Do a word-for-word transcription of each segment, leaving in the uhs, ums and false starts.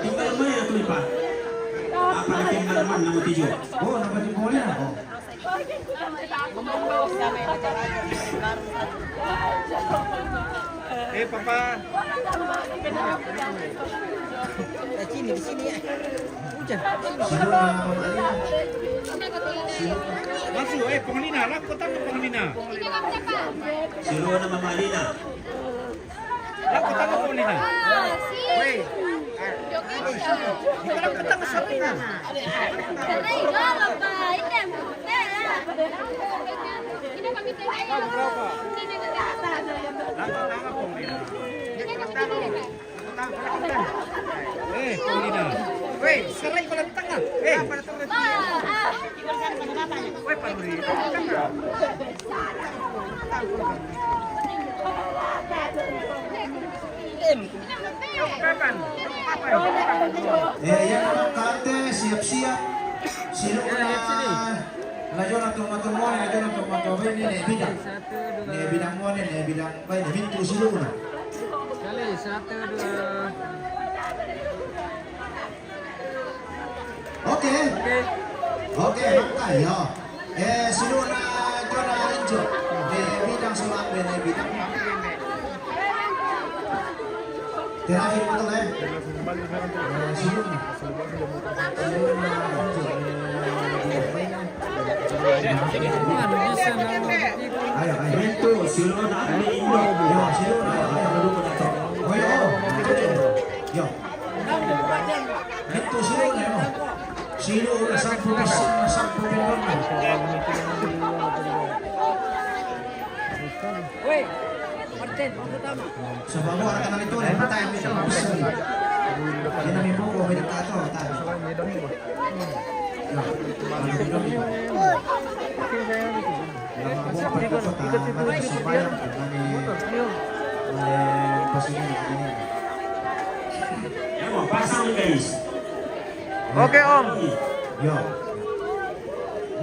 Tinggal main tu, Pak. Apa lagi yang mana nama tujuh? Oh, nama di Paulina. Oh. Eh, Papa. Eh, sini, di sini ya. Hujan. Masuk, eh, Paulina, lah kota Paulina. Sino na mamalina? Lah kota Paulina. Weh. Lah kota Paulina. Eh, Paulina. Weh, sekarang pada tengah. Eh, pada tengah. Weh, Paulina. Eh, ya, kate siap-siap. Sino na, na Jonathan Matomoni, na Jonathan Matomoni, ne bidang. Ne bidang moni, ne bidang bai, ne bintu sino na. Sekali, satu, dua. Oke. Oke. Oke, mangka, yo. Eh, sino na Jona Injo. Ne bidang sulang, ne bidang. Terakhir, betul, eh? Eh, sino na. Sino na Injo. Eh, bidang. Ayo, ayo. Itu, sino na Injo. Yo, sino na, ayo, ayo, dulu, dulu. Oh, yo. Yo. Itu sino na, yo. Sino na, sampu, sampu, sampu. Woi, Martin, mau pertama. Sebab gua akan itu, eh, pertanyaan itu. Ini nih, pokok, beda kata, tadi. Nah, Oke, Om. Yo.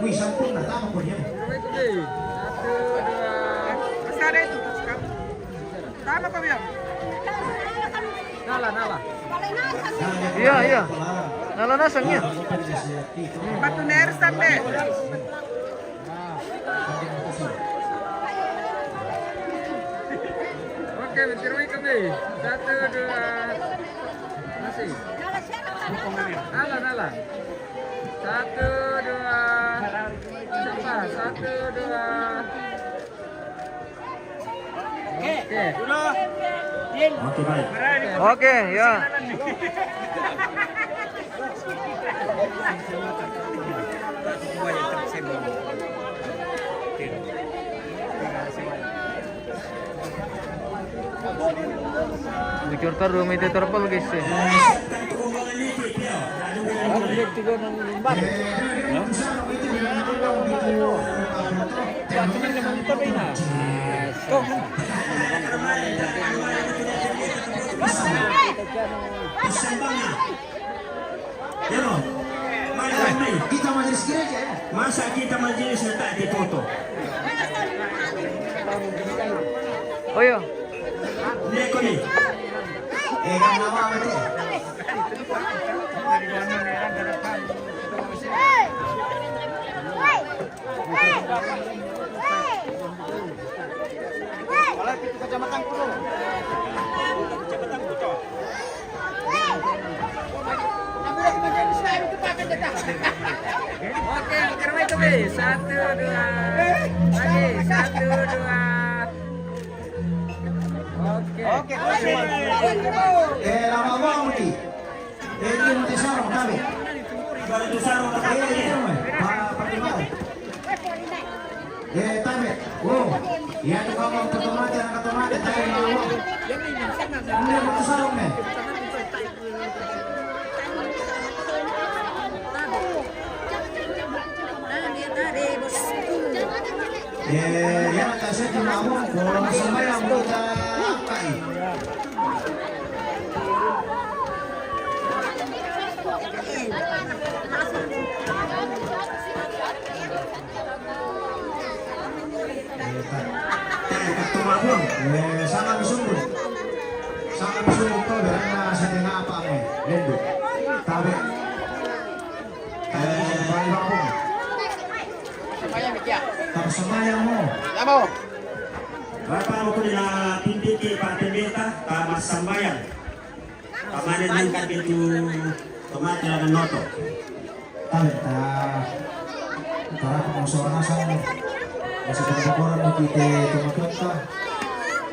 Wih, sampun na, tama ko niya. Satu, dua. Masih ada itu. Tama ko niya. Nala, nala. Iya, iya. Nala nasang niya. Batu ner sampai. Oke, mentirui kami. Satu, dua. Masih. Nala, nala. Satu, dua. Cepat. Satu, dua. Oke. Oke. Oke, baik. Oke, ya. Bocor terus, itu terpel, guys, ya. Kita majelis gereja, ya? Masa kita majelis na tak ditutup? Oh, iya. Ini ko ni. Eh, kan nama apa tu? Wala, pitu kacamatan ko. Oke, terima kasih. Satu, dua. Lagi, satu, dua. Oke. Oke, oke. Eh, lama banget, Ki. Eh, itu nanti sarung, tabe. Baru itu sarung, tabe. Eh, itu, eh. Pa-, pakai baru. Eh, tabe. Oh, iya, tuh, kamu ketemu aja, ketemu aja, tabe, mau. Ini, itu sarung, eh. Eh, ya, tak saya cuma ngomong, kalau semua yang mau kita pakai. Eh, tak. Eh, tak cuma ngomong. Eh, sama sungguh. Sama sungguh, kau berani setengah apa, eh? Tabe. Eh, Sembahyang mo. Rapa mo ko nila pindiki pa pindita, pa masambayan. Pamane nangkat itu tomate la noto. Tabe ta. Tara ko so nasa. Masih pagkakoran mo kite tomatuan ka.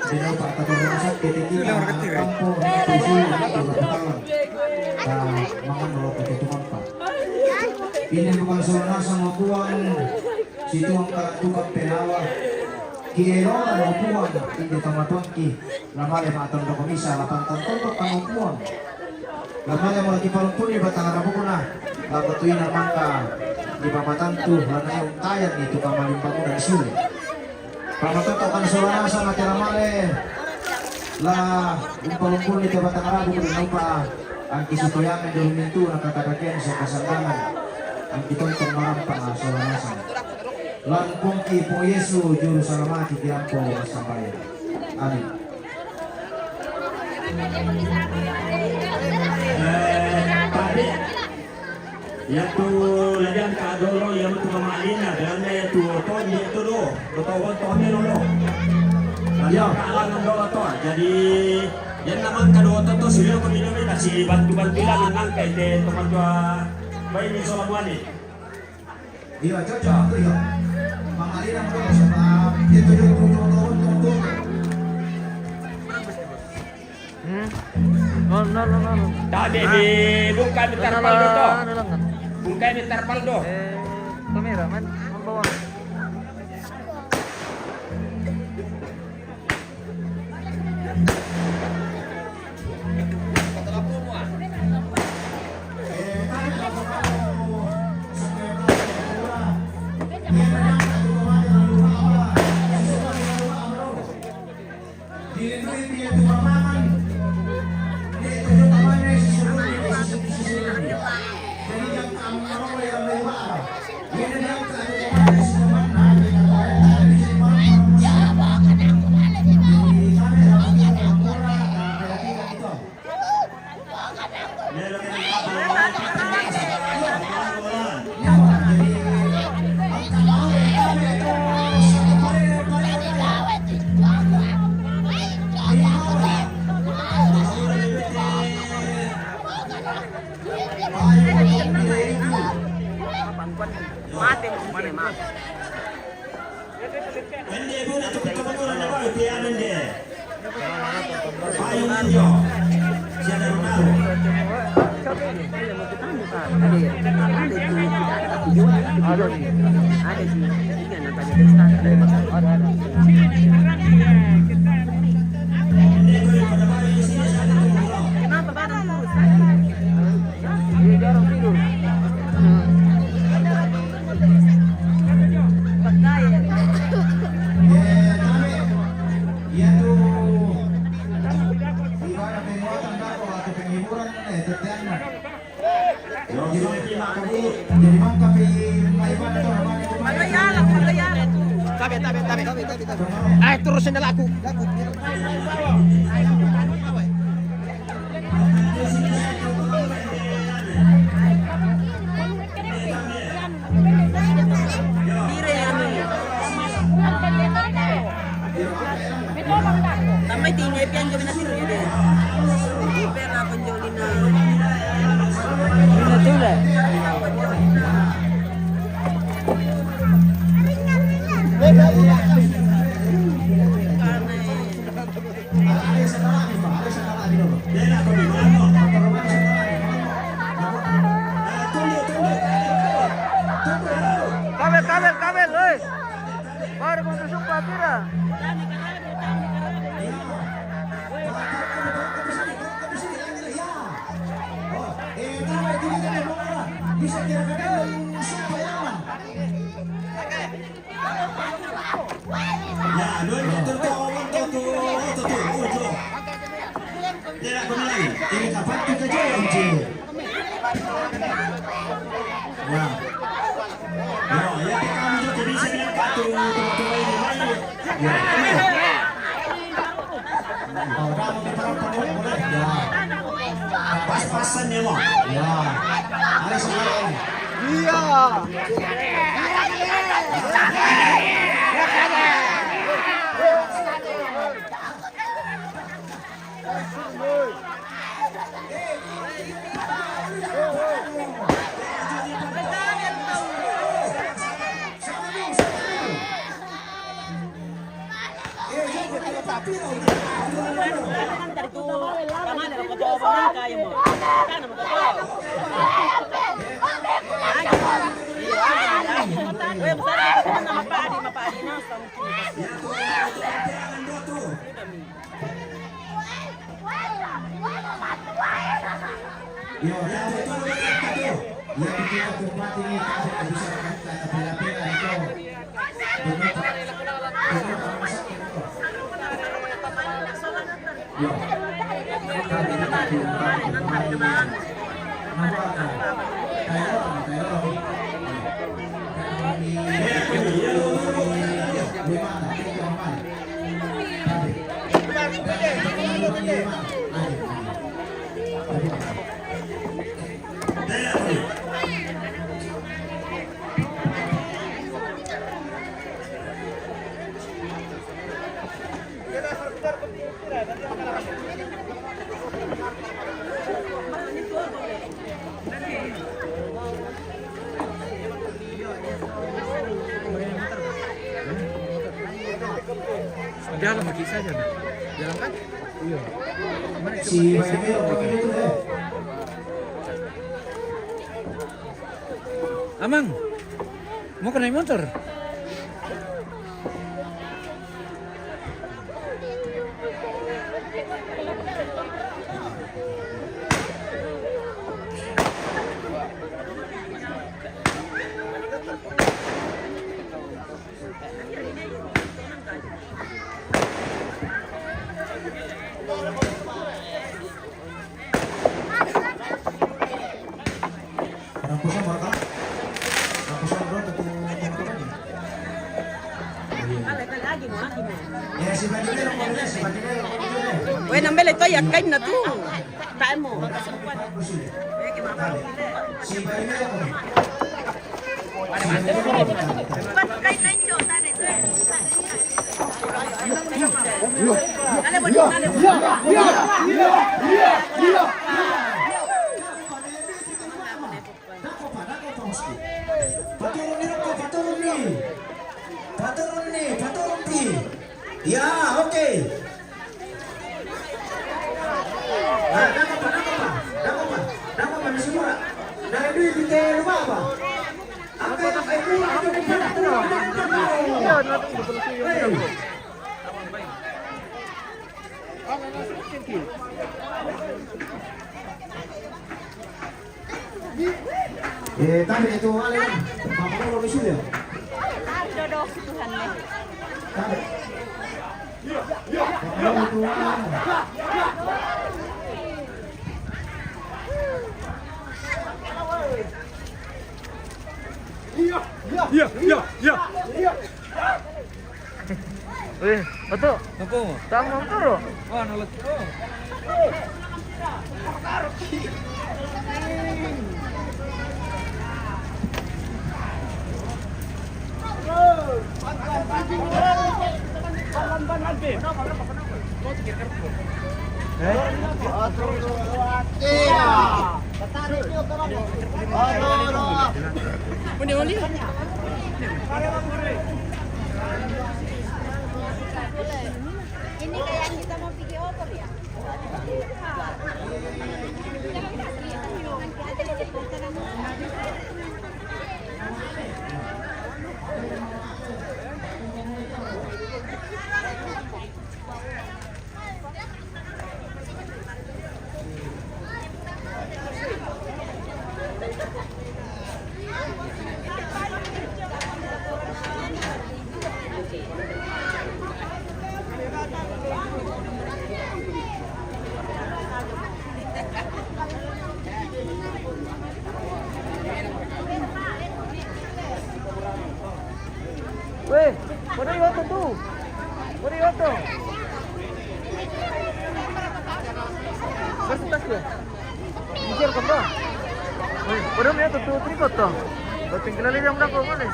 Dina pa katorasa kite kita kampo. Itu, itu, itu, Ta mangan lo kite tumampa. Ini bukan so nasa mo tuan. Situang ka tukang penawa. Kielona mo tuan. Inde tomatuan ki. Lamale ma tondok misa, lapan tondok ka mo tuan. Lamale mo lagi palumpuni batang rabukuna. Lagu tuina mangka di papatantu, lana untayan itu kamalimpamuna sule. Pamatoto kan so nasa mate lamale. La umpalumpuni te batang rabu kudi naupa. Angki sutoyangan dulu mintu nakakadaken so kasandangan. Angki tontong marampang so nasa. Lan pungki pung Yesu juru salamati kilampo sambayan. Amin. Eh, tadi, ya tu lajang ka dolo, ya tu kamalina, dan ya tu ton, ya tu do, betul ton ni dolo. Ya. Kalangan dolo ton. Jadi, yang nama ka dolo tu, sila ko minum ni, kasi bantu-bantu lah, menang ka ite, teman tua, baik ni, salam wani. Iya, cocok tuh, iya. Mangalina mo sebab dia tujuh puluh dua tahun tuh. Hmm. No, no, no, no, no. Tadi di bukan di terpal do to. Bukan di terpal do. Eh, kamera, man. Mambawa. Mate mo, mate. Ende buna tu kita buna na baru tiada ende. Payung ende. Siapa yang tahu? Ada ya? Ada itu, ada tujuan, ada tujuan. Ada sih. Iya, nanti ada pesta. Ada, ada. Kenapa badan kurus? Iya, jarang tidur. Iya tuh. Ibarat penguatan dako atau penghiburan, eh, tetianna. Jadi, jadi mangkapi maibadah tuh, apa nih? Tabe, tabe, tabe. Ay, turusin na la aku. Tamai tine pian jo na sini de. Ipe na penjoli na. Ina tule. Kabel, kabel, kabel, oi. Baru mau sumpah kira. Bisa kira-kira sumpah. Ya, dua meter tuh, tuh, tuh, tuh, tuh, tuh. Dia nak kembali. Ini kapan kita jual, Cik? Ya. Ya, ya, kita ambil tuh, bisa lihat tuh, tuh, tuh, ini, ini. Ya. Kalau kamu kita boleh, boleh. Ya. Pas Fasten ya, Mo. Ya. Ayo sekarang. Iya. Yo, ya, betul, betul, betul. Ya, kita tempat ini, kita bisa kita bela-bela itu. Betul, betul. Yo. Nampak, Kak? Kayak apa, Kak? Kayak apa? Lima, tapi yang mana? Jalan lagi saja, nah. Jalan kan? Iya. Si Bayangkara pakai itu deh. Amang, mau ke naik motor? Wena mbele to ya kaina tu. Taimo. Paturun ni, paturun ni, paturun ni, paturun ni. Ya, oke. Ah, nako pa, nako pa, nako pa, nako pa, misimura. Na idui pite lubaba. Angka, angka, itu, itu, itu, itu, itu. Hei. Eh, tabe itu ale. Bapak lo di sini ya? Jodoh Tuhan ya. Tabe. Bapak lo itu ale. Iya, iya, iya, iya. Weh, betul. Apa? Tama, toro. Wah, nolak. Oh. Ini kayak kita mau pergi otor ya. Weh, pone yoto tu. Pone yoto. Kasih tas dia. Wih, padahal dia tuh tripod tuh. Buat tinggal aja yang berapa boleh.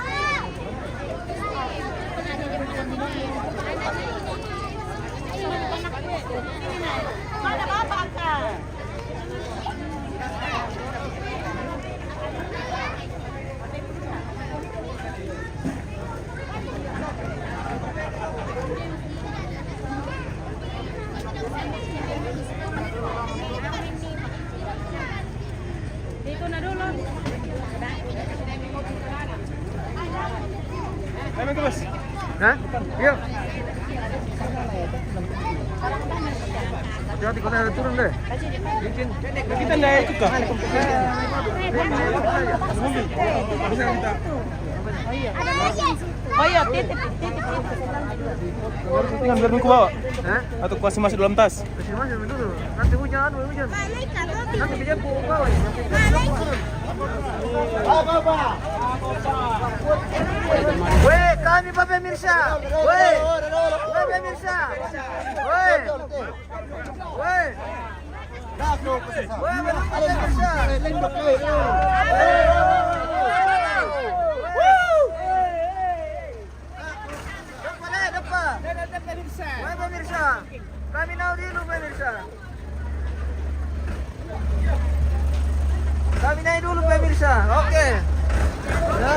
Hah? Iya. Hati-hati, kau ada turun deh. Licin. Kita naik ke. Oh iya, titip, titip, titip. Tinggal biar aku bawa. Hah? Atau kasih masuk dalam tas. Kasih masuk dulu. Nanti hujan, aduh, hujan. Nanti kejepit ke bawah ya. Weh, kami, Bapak Mirsa. Weh, Bapak Mirsa. Weh. Weh. Weh, Bapak Mirsa. Depan, eh, depan. Weh, pemirsa. Kami naik dulu, pemirsa. Kami naik dulu, pemirsa. Oke. Ya.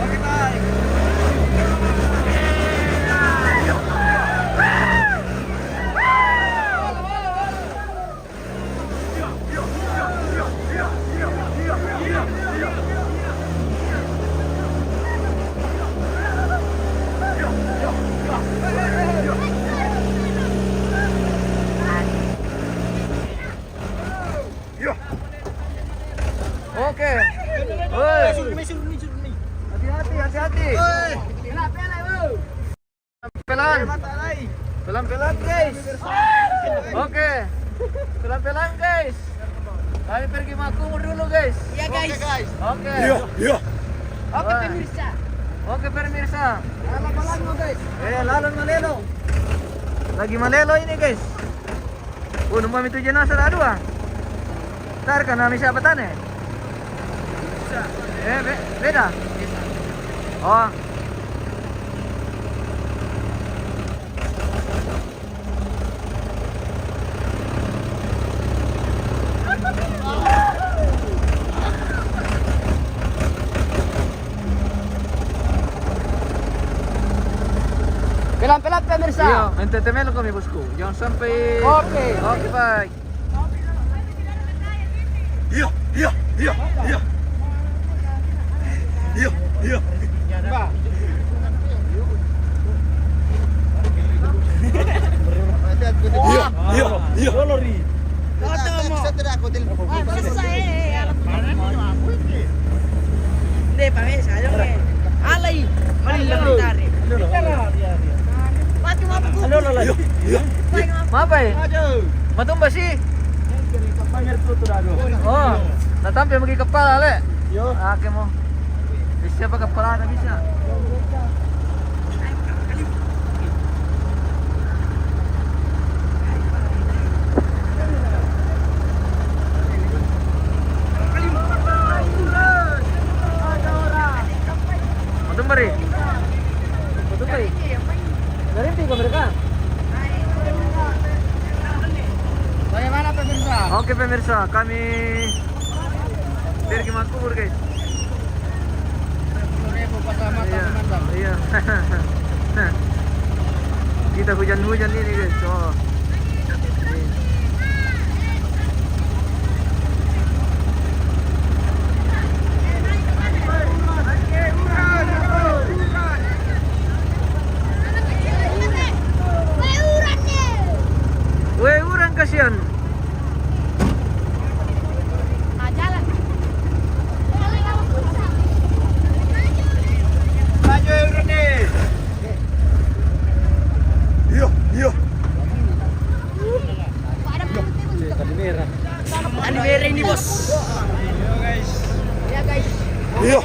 Oke, bye. Oke. Woi. Hati-hati, hati-hati. Pelan. Pelan-pelan, guys. Oke. Pelan-pelan, guys. Kami pergi Makumur dulu, guys. Iya, guys. Oke. Iya, iya. Oke, pemirsa. Oke, pemirsa. Lalu, lalu, guys. Eh, lalu malelo. Lagi malelo ini, guys. Oh, numpang itu jenazah ada dua. Ntar kena mi siapa tane? Eh, be- beda. Oh. Pelan-pelan, pemirsa. Iya, entertainment kami, bosku. Jangan sampai. Oke. Oke, baik. Iya, iya, iya, iya. Iya, iya. Iya, iya, iya. Foto mo. Bisa tidak aku telepon? Wah, bisa, eh, eh, alam. Hindi, pangis, ayaw, eh. Alay, mali lang ni Tari. Mati, mati, mati. Ano, ano, ano? Iya, iya. Mapay. Matumba si. Oh, natampi mo kay kapala, le. Yo. Ake mo. Bisa pa kapala na bisa. Matumba rin. Matumba rin. Narinti ko mereka. Bagaimana, pemirsa? Oke, pemirsa, kami pergi Mangkubur, guys. Iya, iya. Kita hujan-hujan ini, guys. Oh. Weh, orang kasihan. Ah, jalan. Maju, Rene. Iya, iya. Ada merah. Anu bere ini, bos. Iya, guys. Iya.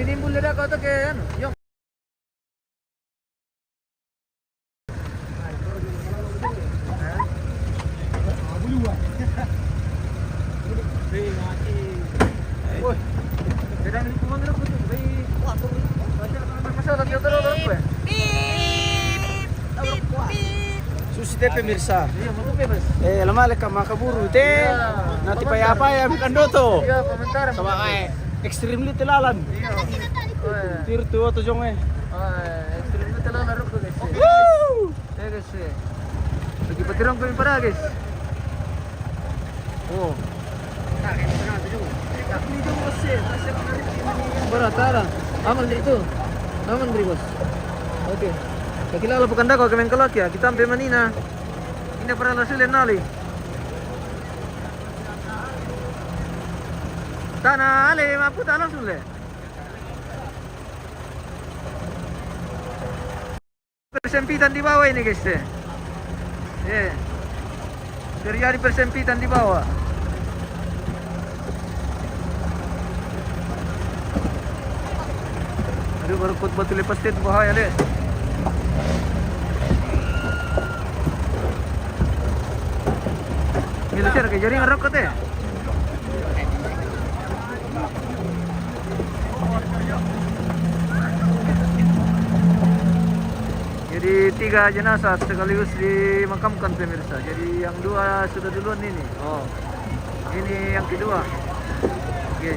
Timbul dia kau tu ke, anu, Yong. Woi, sedang lingkungan tu, woi. Wah, tu. Masalah dia terus, terus, woi. Susi te, pemirsa. Iya, mau ke, Mas? Eh, lama leka makaburu te. Iya. Nanti paya-paya makan doto. Iya, komentar. Sama, eh, extremely telalan. Iya. Tir tu, tu jong, eh. Oh, extremely telalan, ruk, guys. Woo! Ya, guys, eh. Lagi petirong kami pada, guys. Oh. Bara tara. Aman dari itu. Aman dari, bos. Oke. Kakila lapu kanda ko kemeng kelak ya. Kita ampe manina. Ini pernah langsung le nali. Tana ale mapu ta langsung le. Persempitan di bawah ini, guys, eh. Eh. Terjadi persempitan di bawah. Aduh, baru kuat batu lepas tet, bahaya deh. Ini share ke jaring rokok teh. Jadi tiga jenazah sekaligus dimakamkan, pemirsa. Jadi yang dua sudah duluan ini. Oh, ini yang kedua. Oke.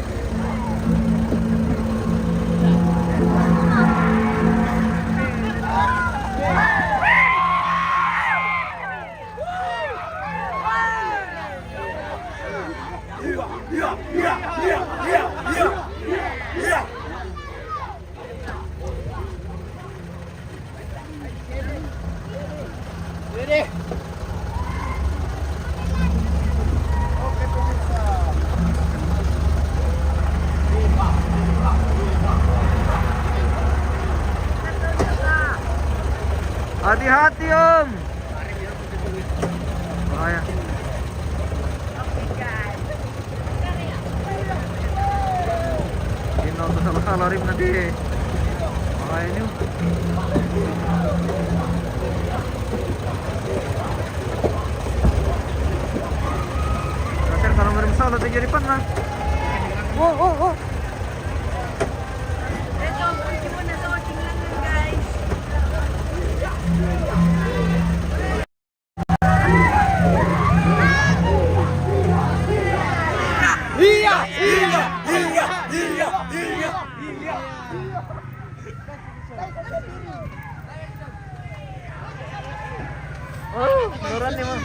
Hati-hati, Om. Bahaya. Ini nonton salah-salah rim nanti. Bahaya ini. Terakhir kalau ngirim salah terjadi pernah. Oh, oh, oh. Oh, beneran nih, Mang.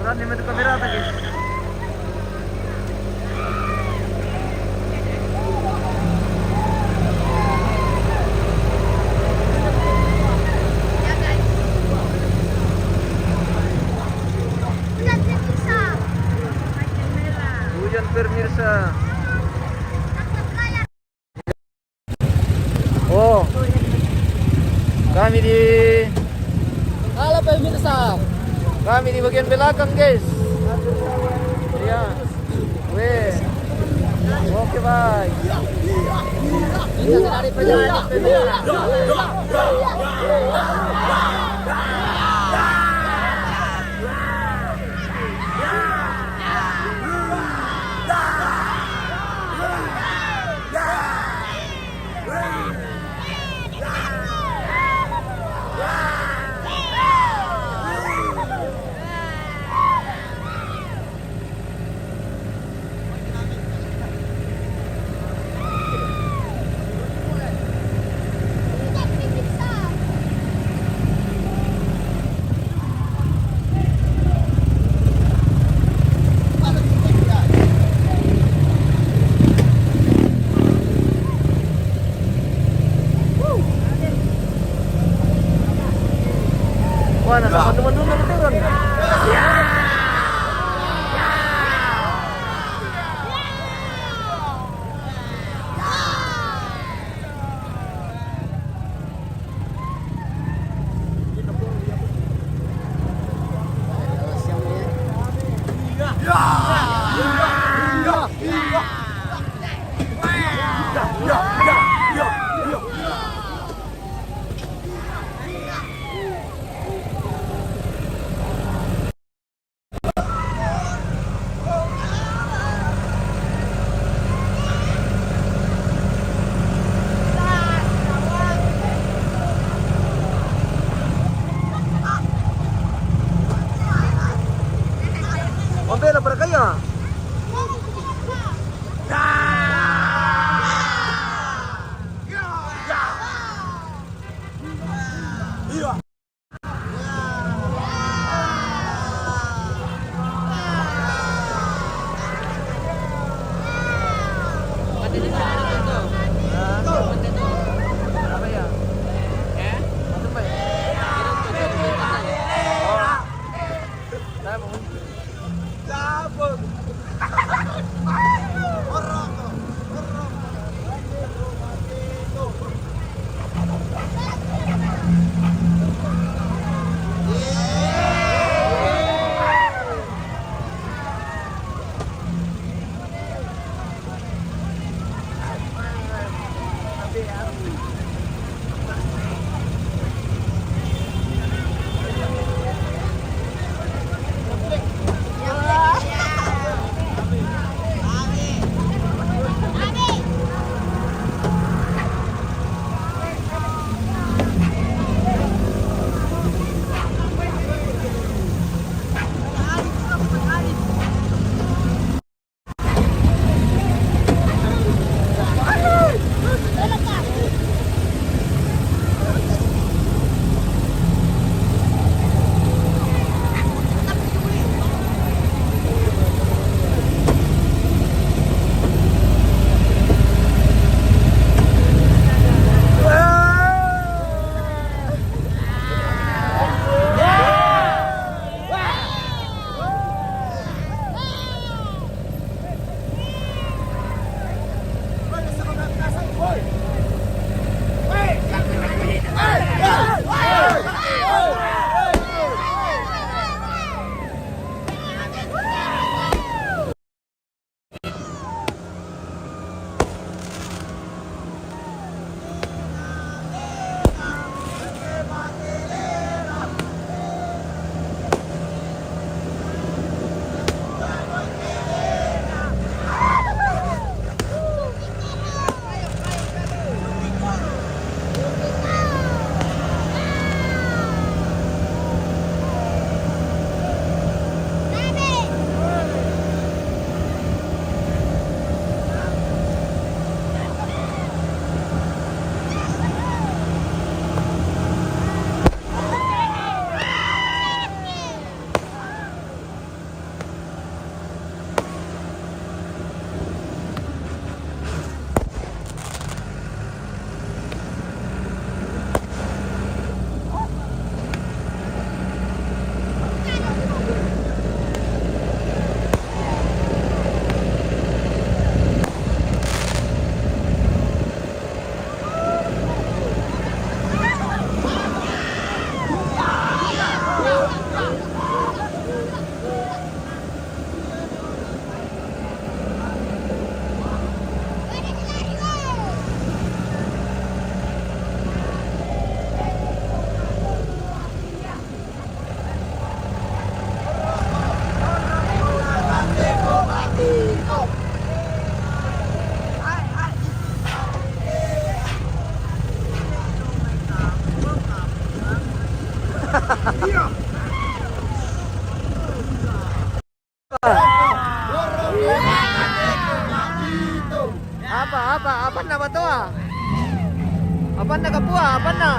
Beneran nih, itu kamera apa, guys? Hujan, pemirsa. Oh, kami di, halo, pemirsa. Kami di bagian belakang, guys. Iya. Weh. Oke, bye. Kita dari perjalanan, pemirsa. Wah, nah, sama teman-teman turun. Apa, apa, apa na batoa? Apa na kapua? Apa na?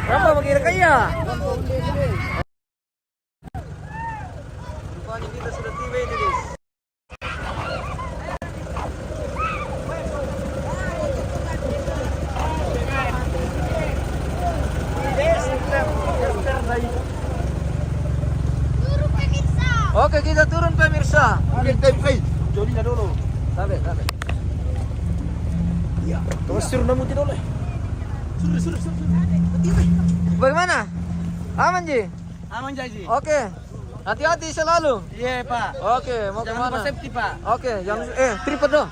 Apa bagi rekaya? Rupanya kita sudah tiba ini, guys. Oke, kita turun, pemirsa. Oke, time, eh, Jolina dulu. Tabe, tabe. Iya, terus suruh namu tidak boleh. Suruh, suruh, suruh, suruh. Bagaimana? Aman, Ji? Aman, Jaji. Oke. Hati-hati selalu. Iya, Pak. Oke, mau kemana? Jangan lupa safety, Pak. Oke, jangan, eh, tripod dong.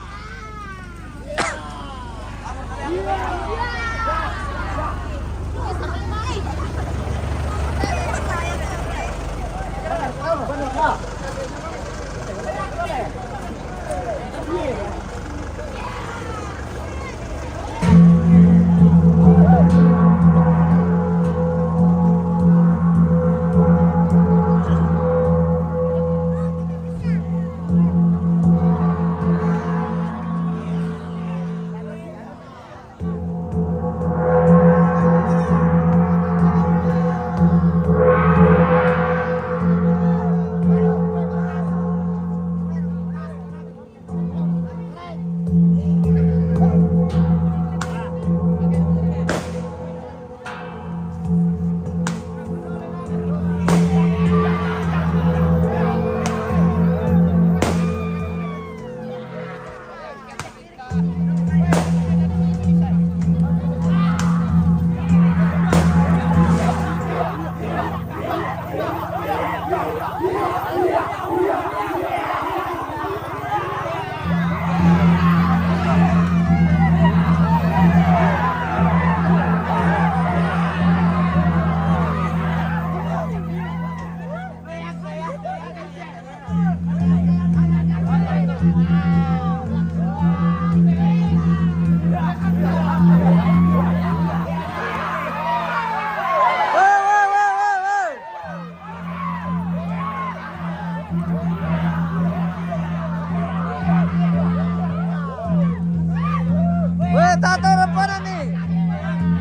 Weh, tata rampanan ni.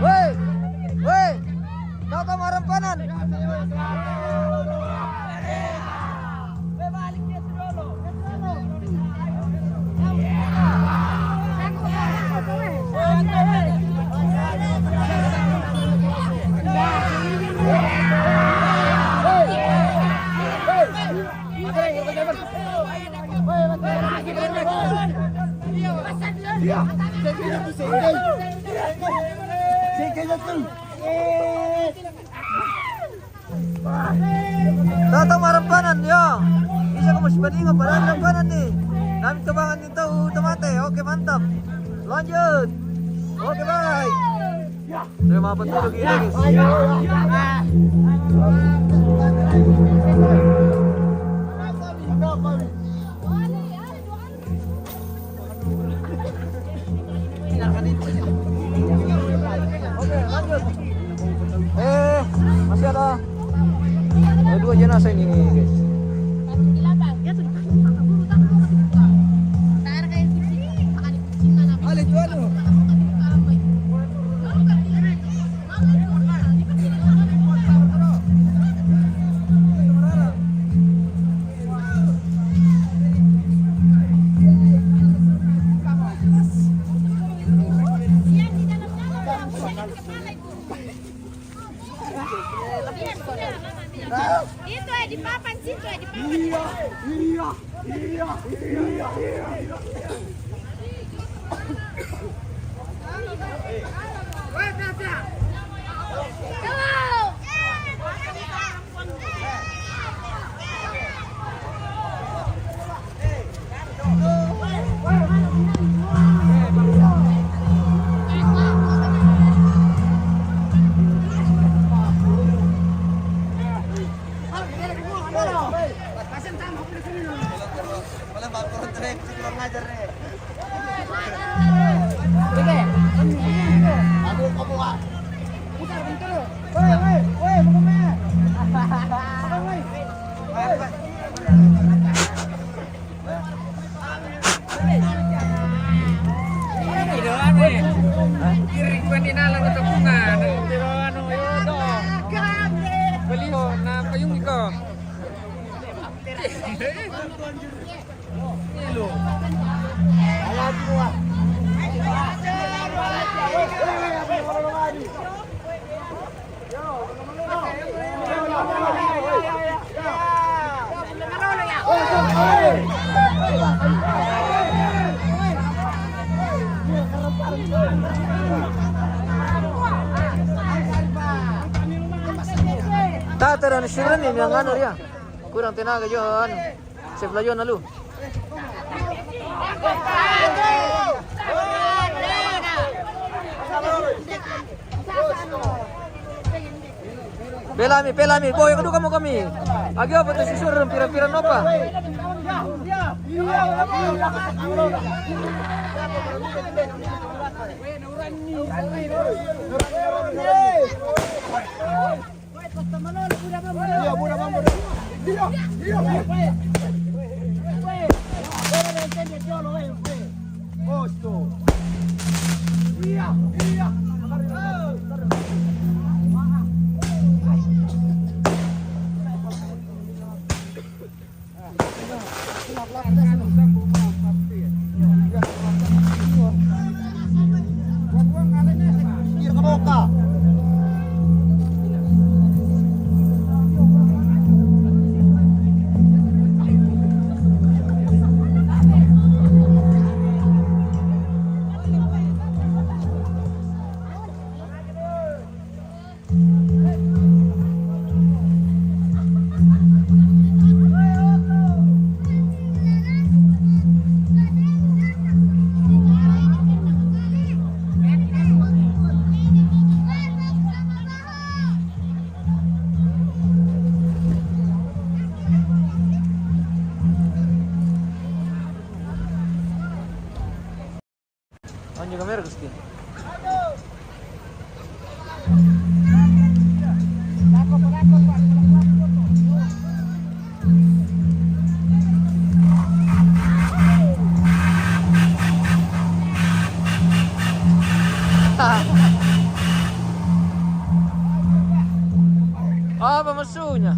Weh, weh, tata marampanan. Tata marampanan, yo. Bisa ko masih bandingan, padahal rampanan ni. Nami tabangan ni tau tamate. Oke, mantap. Lanjut. Oke, bye. Saya mau apa tuh, guys? Oke, lanjut. Eh, masih ada, ada dua jenazah ini nih, guys. Ale, itu anu. Itu, eh, di papan situ, eh, di papan. Iya, iya, iya, iya, iya, iya. Wala ba, puro trip, kurang ajar nih. Iri ko ni nala na tapungan. Beliho na payung iko. Tata dan Shirani yang anu dia. Kurang tenaga juga anu. Chef Layon, halo. Pelami, pelami, boy, kadu kamu kami. Agi apa tu sisur, pira-pira nopa? Onde kamera, Gusti? Ah, apa maksudnya?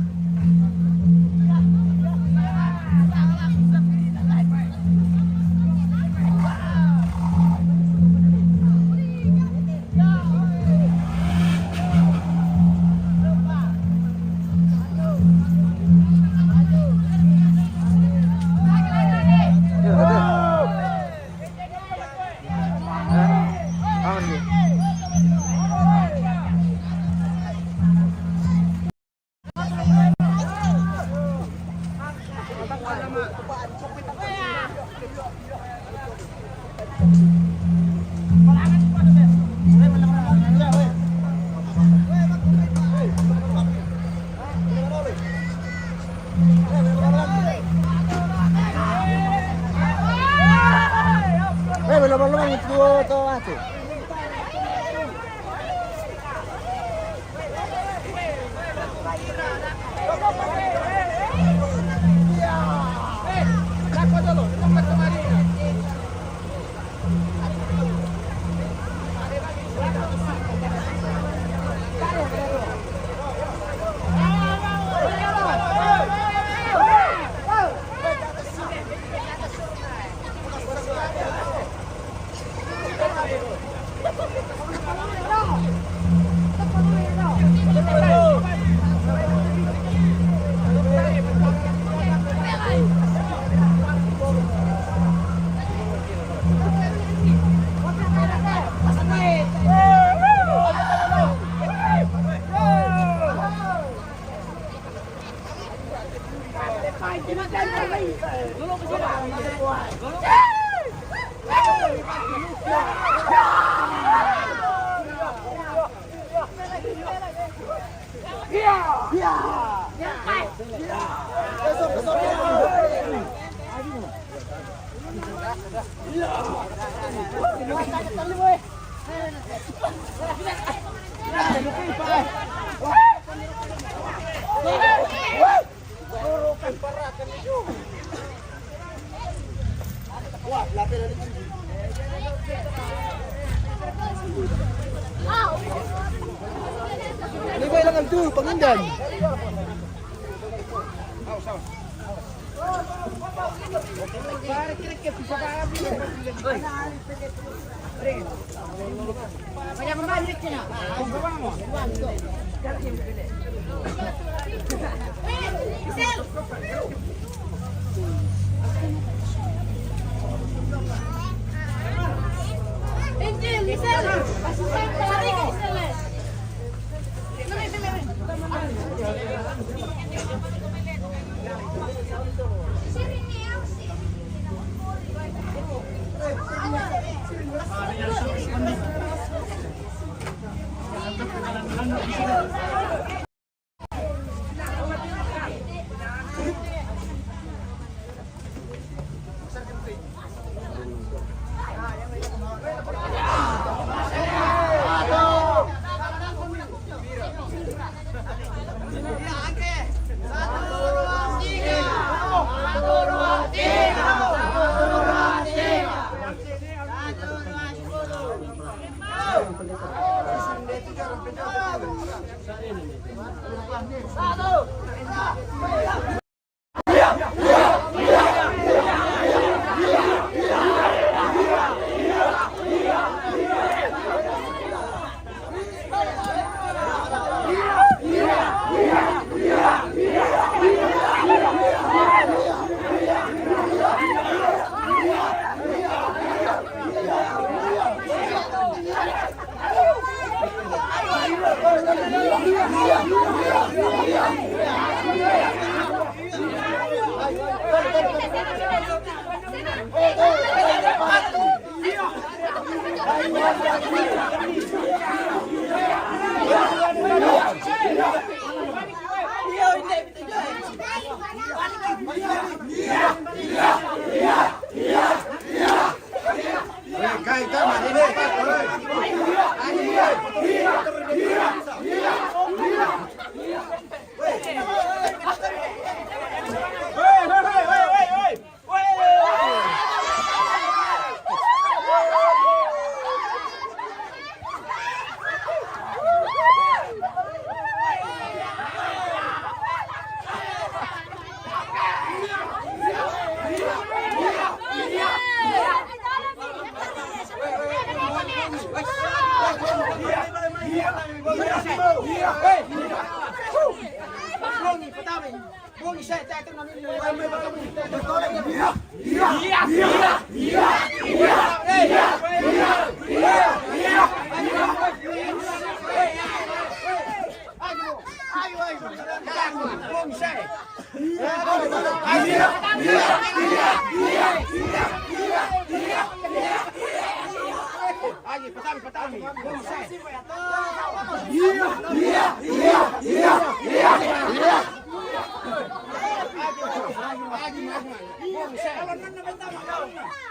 Eh, belum, belum, itu tuh, ah, tuh. Ini ba ilang antu, pangindan?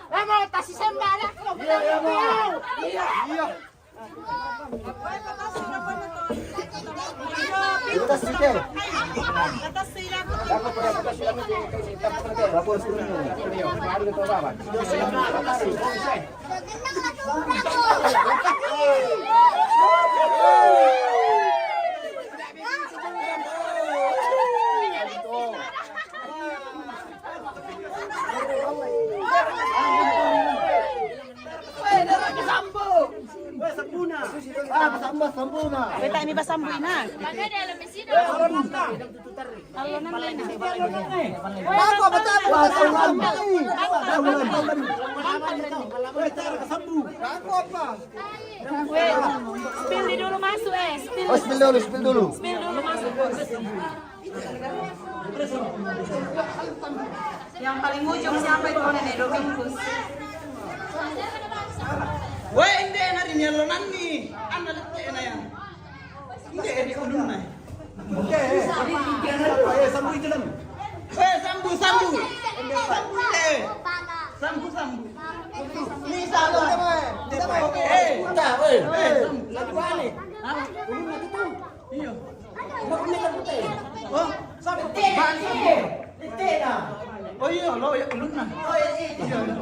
Vamos, tasi semba, anak. Iya, iya, iya. Iya. Ah, basambah, sambuna. Beta ini basambuna. Aku apa tak? Wah, tahu lama. Tahu lama. Aku apa? Weh, spill di dulu masuk, eh. Spill. Oh, spill dulu, spill dulu. Spill dulu masuk. Yang paling ujung siapa itu, Nenek Domingkus? Weh, inde nari ni alonanni. Anda lette na ya. Inde eri ulunna. Oke. Eh, sambu itu dan. Weh, sambu, sambu. Sambu, eh. Sambu, sambu. Ni sambu. Eh. Udah, weh. Eh, sambu. Sambu ani. Hah? Ulunna itu. Iya. Oh, siapa? Bang, siapa? Oh iya, lo ya ulunna. Oh iya, iya. Iya, iya.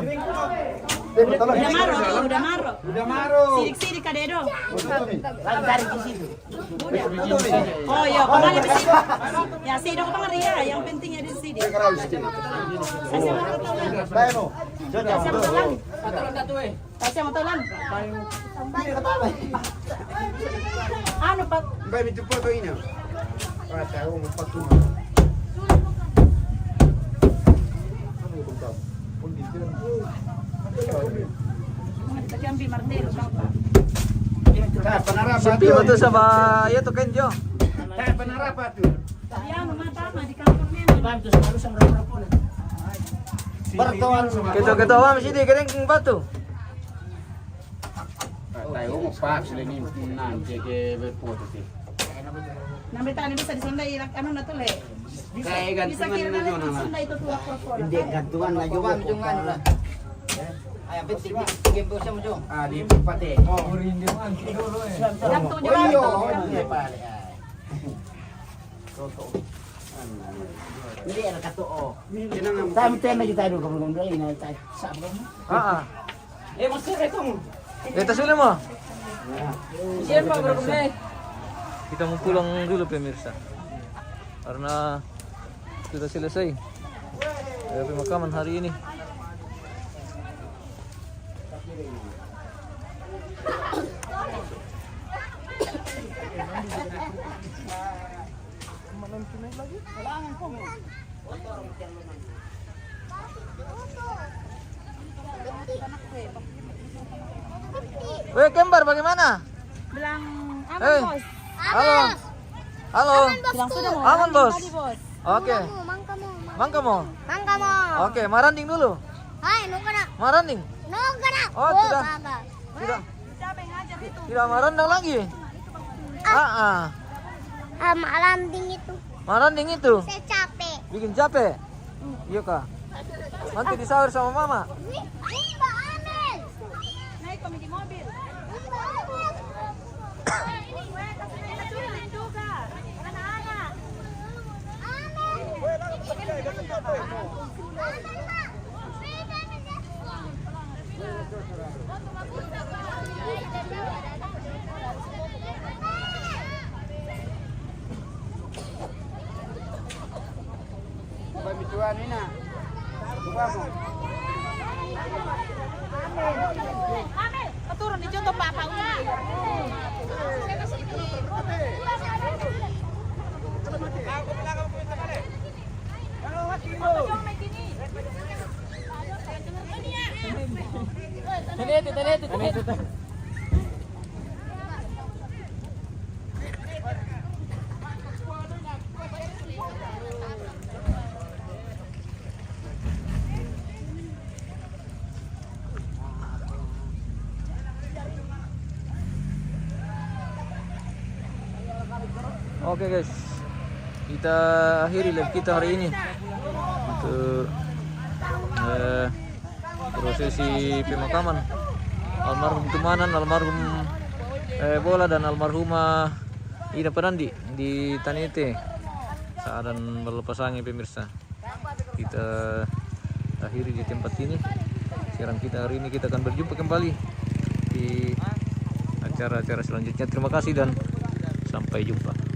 Udah maro, udah maro. Udah maro. Sidik-sidik ka dedo. Lantarin di situ. Udah. Oh iya, kembali ke situ. Ya, sidik apa ngeri ya? Yang pentingnya di sidik. Kasih makan. Kasih makan. Kasi ang matalan. Ano pa? Mbak, may tupo to, ina. Pata, oh, magpatuma. Ano yung kung tao? Kung di sila. Lagi ang bimartero, papa. Sa panarap, Siyempre, ato. Ito sa ba, ito, Kenjo. Sa panarap, ato. Yan, mama, tama, di ka pa. Bartuan. Kita, kita, ma'am, sini, kering batu. Tayo mo pa sila ni nan ke ke berfoto ti. Nambita ni bisa di Sunda ilak ano na to le. Kaya gantungan na yun, di Sunda ito tuwa ko. Hindi, gantungan na yun. Gantungan na. Ay, ang pintig, pintig yung busa mo, Jong. Ah, di pati. Oh, hindi man. Gantungan na yun. Hindi pare. Totoo. Hindi, ano ka to, oh. Sabi tayo na kita doon, kung gumagay na tayo. Sabi mo? Ah, ah. Eh, mas sure ito mo. Eh, tas ulo mo. Siya pa, bro, kami. Kita mo pulang dulu, pemirsa. Karena kita selesai. Kaya pemakaman hari ini. Weh, Kembar, bagaimana? Bilang aman, eh, bos. Halo. Halo. Aman, bos. Bilang sudah mau. Aman, bos. Tadi, bos. Oke. Mangka mo, mangka mo. Mangka mo. Mangka mo. Oke, maranding dulu. Hai, no kana. Maranding. No kana. Oh, oh, tidak. Mangka. Tidak. Tidak marandang lagi. Ah, ah. Ah, maranding itu. Maranding itu. Saya capek. Bikin capek. Iya kah? Nanti disawer sama mama. Ini, ini Mbak Amel. Naik kami di mobil. Ini Mbak Amel. Ini gue kasih juga. Anak-anak. Amel. Amel, Mak. Turun di contoh papa udah. Oke, guys, kita akhiri live kita hari ini untuk, eh, prosesi pemakaman almarhum Tumanan, almarhum, eh, Bola, dan almarhumah Ida Panandi di Tanete, Saadan Balapasangin, pemirsa. Kita akhiri di tempat ini siaran kita hari ini. Kita akan berjumpa kembali di acara-acara selanjutnya. Terima kasih dan sampai jumpa.